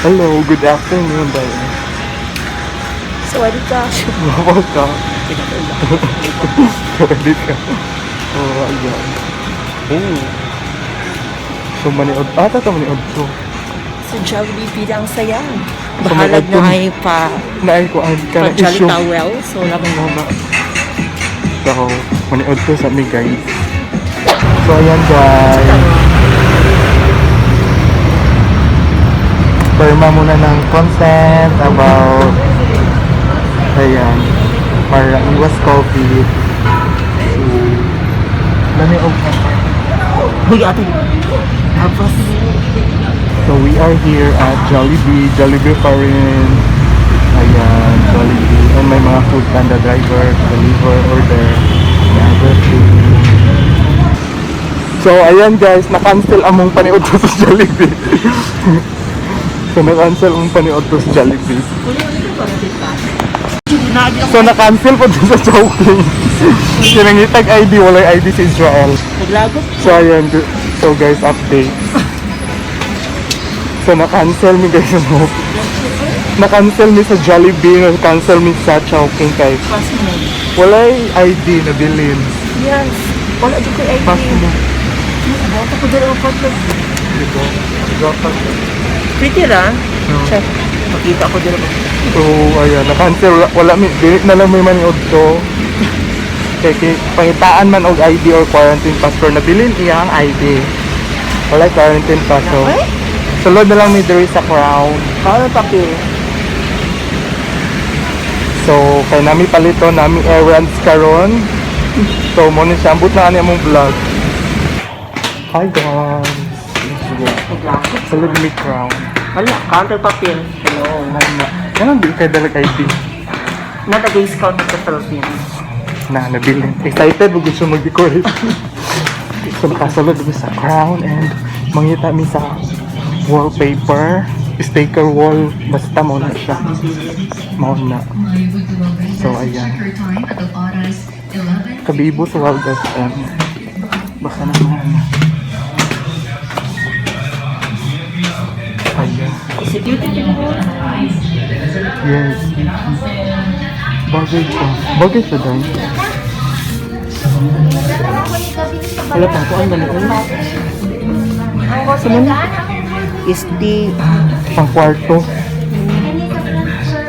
Hello, good afternoon, Diane. Sawadee ka. Mawag ka. Sawadee ka. Oh, ayan. Oh. So, maniod. Ah, tato maniod to. Sa Jollibee, pila ang saya. So, Bahalag may na ay pa, Naay ko ang pa kanang Jolly issue. Towel. So, lamang Mama. So, maniod to sa mi, guys. So, ayan, guys. Pirma muna ng consent about, ayan, para iwas COVID. So, lami og Huy, ate. Tapos, So we are here at Jollibee, Jollibee pa rin. Ayan, Jollibee. And may mga food panda driver, deliver, order, and everything. So ayan guys, na-cancel among paniud sa Jollibee. So na-cancel ang paniud sa Jollibee. So na-cancel po dun sa Chowking. Sinangitag ID, walay ID sa Israel. Naglagot. So ayan, so guys, update. So na-cancel mi guys ano. Na-cancel mi sa Jollibee, na-cancel mi sa Chowking kay Pass mo. walay ID na bilin. Yes. Wala dyan ko ID. Pass mo. Bata ko dyan ang partner. Diba? Dapat. Pretty ra. No. Check. Makita ko dyan. So ayan, na-cancel wala mi dili na lang may maniud to. Kay pangitaan man og ID or quarantine pass pero nabilin iyang ID. Walay quarantine pass, so. Ay? Sulod na lang mi diri sa Crown. Paano papel? So, kay nami palito, nami errands karon. So, mo ni siya. Ambot na ani among vlog. Hi guys! Naglagot. Sulod mi Crown. Wala. Counter papel. Hello. Nana. Ganun di kay dalag ID. Not against count of the Philippines. Na, nabilin. Excited mo gusto mag-decorate. So, nakasulod mi sa Crown and mangita mi sa wallpaper, sticker wall, basta mo na siya. Mo na. So, ayan. Kabibo sa Wild SM. Basta naman. Ayan. Security mo. Yes. Bagay ko. Bagay siya dahil. Wala pang kuan man noon. Sa man is the Pang kwarto.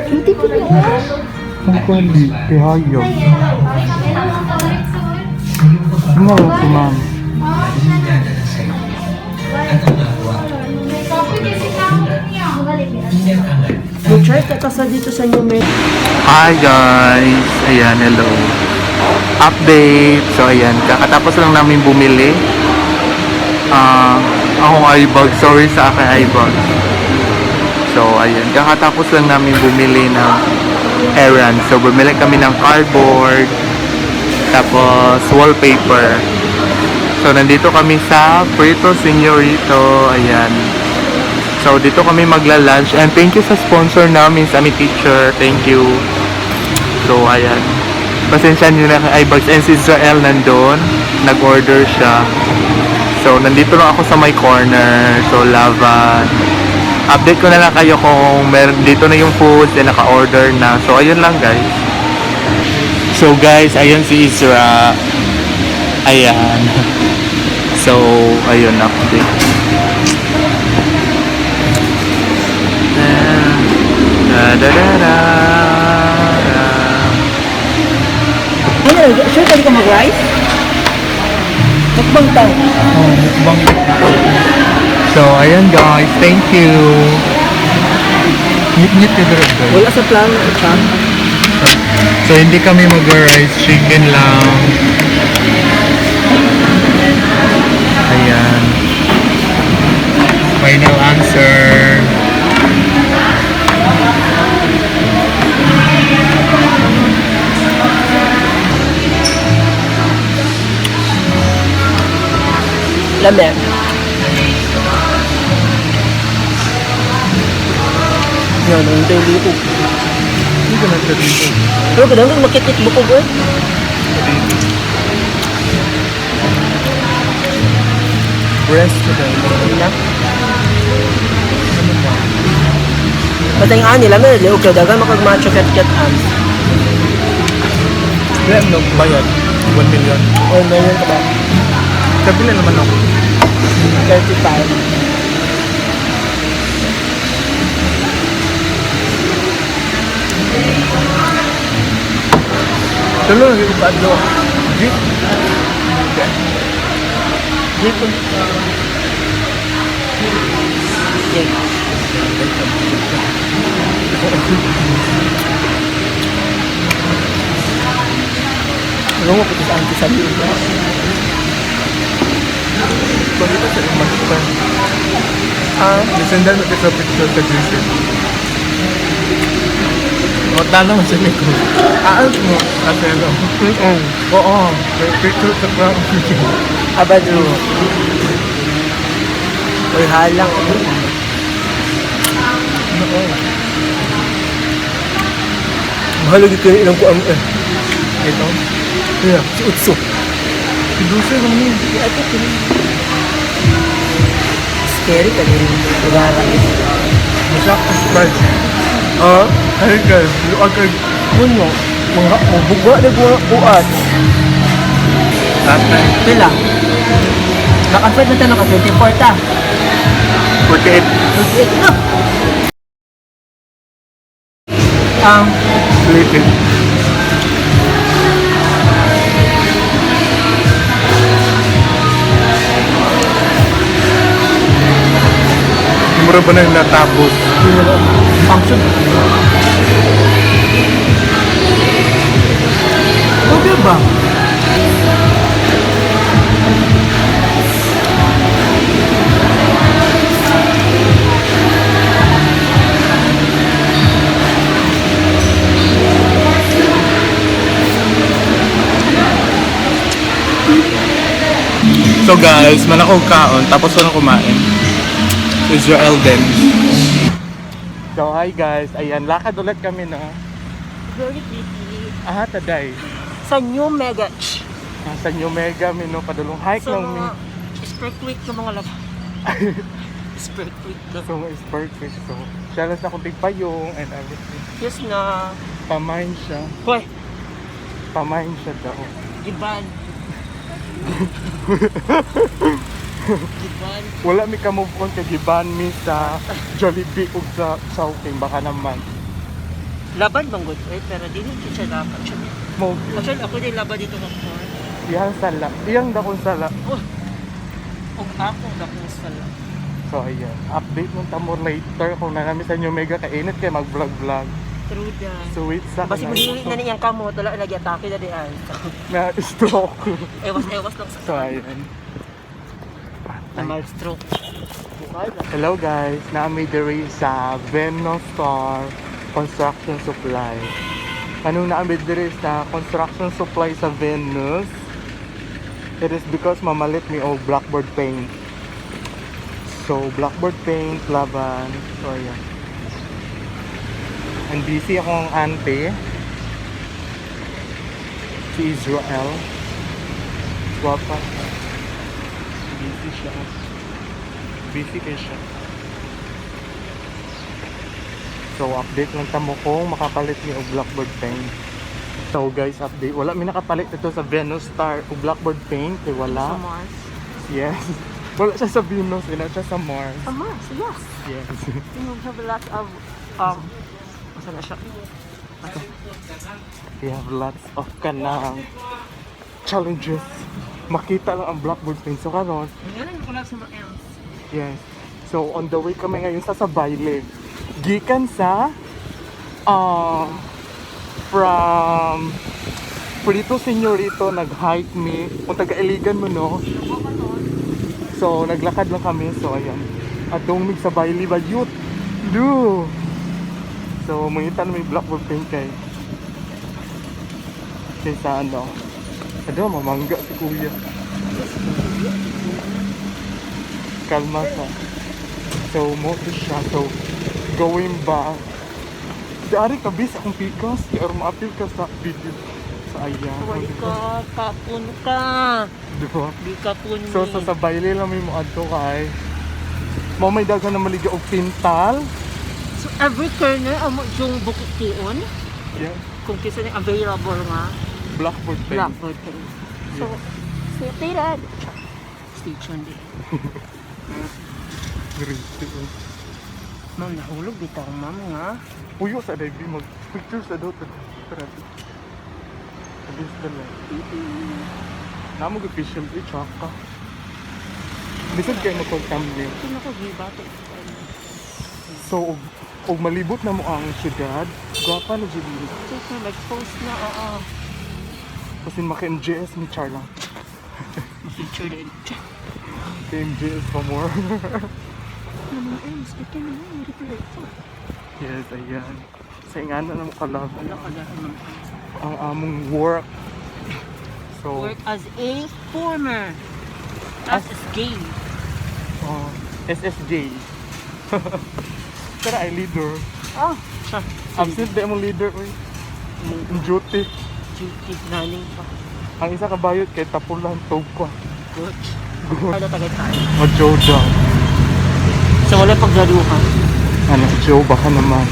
Hindi ko niyo. Pang kwali. Pihayag. Ano nga si ma'am? Mo try ka sa dito sa New Mexico. Hi guys! Ayan, hello. Update! So ayan, kakatapos lang namin bumili. Ah, akong eyebag. Sorry sa aking eyebag. So ayan, kakatapos lang namin bumili ng errand. So bumili kami ng cardboard, tapos wallpaper. So nandito kami sa Prito Senorito. Ayan. So dito kami magla-lunch and thank you sa sponsor namin, sa aming teacher. Thank you. So ayan. Pasensya niyo na kay iBags and si Israel nandun. Nag-order siya. So nandito lang ako sa my corner. So laban. Update ko na lang kayo kung meron dito na yung food and naka-order na. So ayun lang guys. So guys, ayun si Isra. Ayan. So ayun, update. Da da da da da. Ano, sure ka di ka mag-rice? Mukbang tao. Oh, mukbang. So, ayan guys, thank you. Ngit-ngit ka dito, guys. Wala sa plano, ika. So, hindi kami mag-rice, chicken lang. Ayan. Final answer. Lame. Yan, ang tayo dito. Hindi ka man dito. Pero kadang makikit bukog eh. Rest ka daw. Hindi na. Ano ba? Basta yung ani, lami, liog ka, dagan makag matcha ket am. Wala no bayad. 1 million. Oh, meron ka ba? Kabila naman ako. 35. Tulo lagi ko paadlo. Jeep. Jeep. Yeah. Ano mo puto sa auntie sa liog? Bakit sa iyong master? Ah, Nisendan mo sa picture sa GC. Wala naman si Nico. Ah, mo. Aselo. Oo. May picture sa ground. Abado. Uy, halang. Oo. Mahal lagi kayo ilang kuam eh. Ito. Yeah, si Utso. Si Dulce lang yun. Ito, scary ka din. Lugara eh. Masak ang surprise. Ah? Ay guys, luag kay Kuno. Mga bugwa na buwa buat. Last night. Pila. Naka-fight na tayo naka 24 ta. 48. 28 na. Sleeping. Mura ba na yung natapos? Function. Okay ba? So guys, manakog kaon, tapos walang kumain. Israel din. So hi guys, ayan, lakad ulit kami no. Very pretty. Ah, taday. Sa New Mega. Nasa New Mega, mi no, padulong hike Sa lang mi. mga Spur Creek ng mga lab. Spur Creek na. So it's perfect. So, siya lang sa kunting payong and everything. Yes na. Pamain siya. Hoy, Pamain siya daw. Giban. Giban. Wala mi ka move on kay giban mi sa Jollibee ug sa Chowking baka naman. Laban bang good eh, pero di nyo siya laban. Mo Actually, ako din laban dito ng corn. iyang sala. Iyang dakong sala. Oh, og ako dakong sala. So ayan, update mong tamo later kung nanami sa New Mega kainit kay mag-vlog-vlog. True da. So wait sa Basi mo na niyang kamo, tala lagi atake na diyan. Na stroke. Ewas-ewas lang sa So ayan. Na mild stroke. Hello guys, naami diri sa Venostar Construction Supply. Anong naami diri sa construction supply sa Venus? It is because mamalit mi og blackboard paint. So blackboard paint laban. So ayan. And busy akong ante. Si Israel. Guwapa. Busy siya. Busy kay siya. So update lang tamo kung makapalit ni og blackboard paint. So guys, update. Wala mi nakapalit ito sa Venus Star og blackboard paint kay Sa wala. Mars. Yes. Wala siya sa Venus, wala siya sa Mars. Sa Mars, yes. Yes. You have a lot of, asa na siya? We have lots of kanang challenges. Makita lang ang blackboard paint. So karon, Ngayon ko lang sa mga else. yes. So on the way kami ngayon sa Sabayle. Gikan sa from Prito Señorito nag-hike mi. Kung taga-Iligan mo no. So naglakad lang kami. So ayan. At mig sa Bayle ba youth. Do. So mangita na may blackboard paint kay. Kay sa ano. Ano, mamangga si kuya. Kalma ka. So, mo to siya. So, going back. Dari ka, bis, akong pikas. Kaya or maapil ka sa video. Sa ayan. Wali ka, kapun ka. Di ba? Di kapun So, sa sabayle lang may mo adto kay. Mao may daghan na maliga og pintal. So every corner amo yung buktion kung kinsa ni available nga Blackboard pen. Blackboard pen. So, stay updated. Stay tuned eh. Grabe, oh. Ma'am, nahulog bitaw, ma'am, nga. Puyo sa daybi mag picture sa daw tara. Against the light. Namo gyud facial eh tsaka. Lisod kay mo kog thumbnail. Ito na ko, gibato. So og malibot na mo ang syudad, gwapa na jud ni. So, nag-post na, oo. Kasi maka MJS ni Charla. Picture din. MJS pa more. Ano eh, mas ito na mo, reply ito. Yes, ayan. Sa ingana na mo ka-love Wala ka dahil, ma'am. ang among work. So, Work as a former. As gay. Oh, SSJ. Pero ay leader. Ah, siya. Absent di among leader oy. Ang duty. Duty, naning pa. Ang isa ka bayot kay tapulan tug ko. Good. Ano tagay tayo? O Joe daw. So, wala paglaruhan. Ano, Joe, baka naman.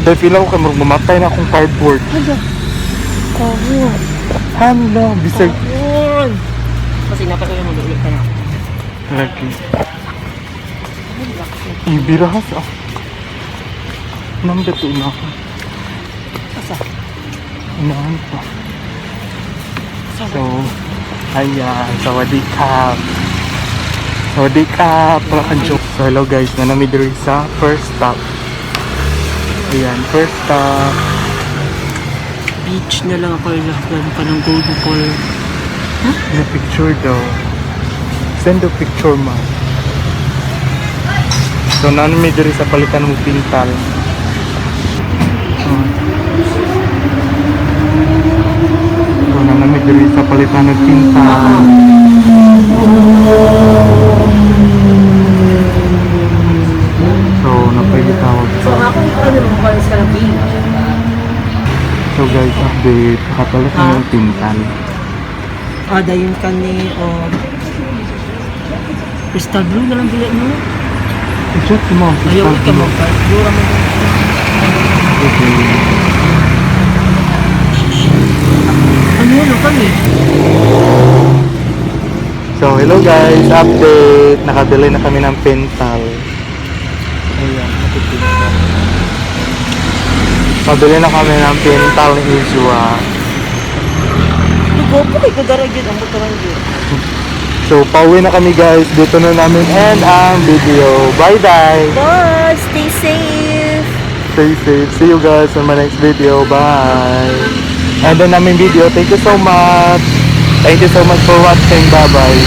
Dahil feel ako kay murag mamatay na akong cardboard. Hala. Kawon. Hala, bisag. Kawon. Kasi napatuloy mo, ulit ka na. Lagi. Ay, lakas. Ibirahas ah. Nang dato na ako. Asa? Unahan pa. Sa So, ayan, sawadee ka. Sawadee ka, pala ka joke. So, hello guys, nanami diri sa first stop. Ayan, first stop. Beach na lang ako, lagyan pa ng golden color. Na picture daw. Send the picture, man. So, nanami diri sa palitan mo pintal. So, nanami diri sa palitan ng pintal. So, napagitawag So, pa. ako ano mo ka sa beach. So guys, update. Nakapalit na yung pintal. Ah, dayon ka ni crystal blue na lang dili mo. I-chat si ma'am. Ayaw Crystal ka mo blue. dark blue ra mo. Okay. Ano no kami? So, hello guys. Update. Nakabili na kami ng pintal. Ayan, nakipintal. Pabili na kami ng pintal ni Izua. Lugo po kay kadara gyud ang motoran gyud. So, pauwi na kami guys. Dito na namin end ang video. Bye-bye! Bye, stay safe. Stay safe. See you guys on my next video. Bye! And then namin video. Thank you so much. Thank you so much for watching. Bye-bye.